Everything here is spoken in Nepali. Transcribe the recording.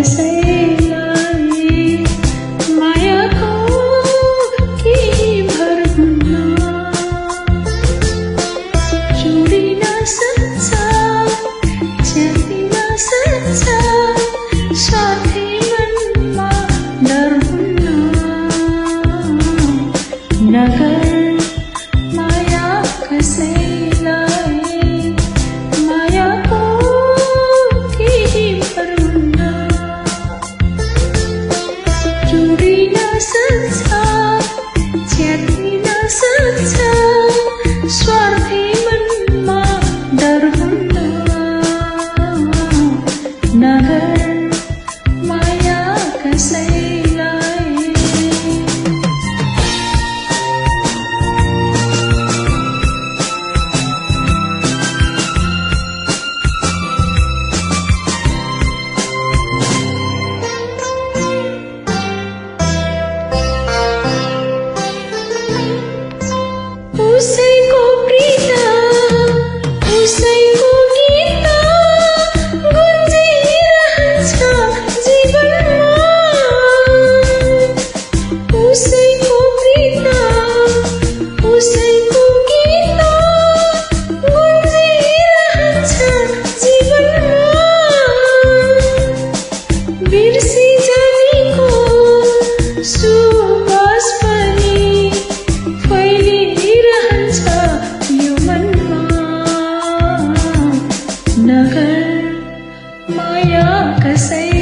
कसैलाई मायाको केही भर हुन्न जोडिन सक्छ च्यातिन सक्छ साथै मनमा डर हुन्न नगर माया कसैलाई मायाको केही भर हुन्न जोडिन सक्छ च्यातिन सक्छ स्वार्थी मनमा डर हुन्न नगर माया कसैलाई उसैको प्रीत उसैको गीत गुन्जिरहन्छ जीवनमा उसैको प्रीत उसैको गीत गुन्जिरहन्छ जीवनमा बिर्सी जानेको सुवास पनि फैलिरहन्छ यो मनमा नगर माया कसै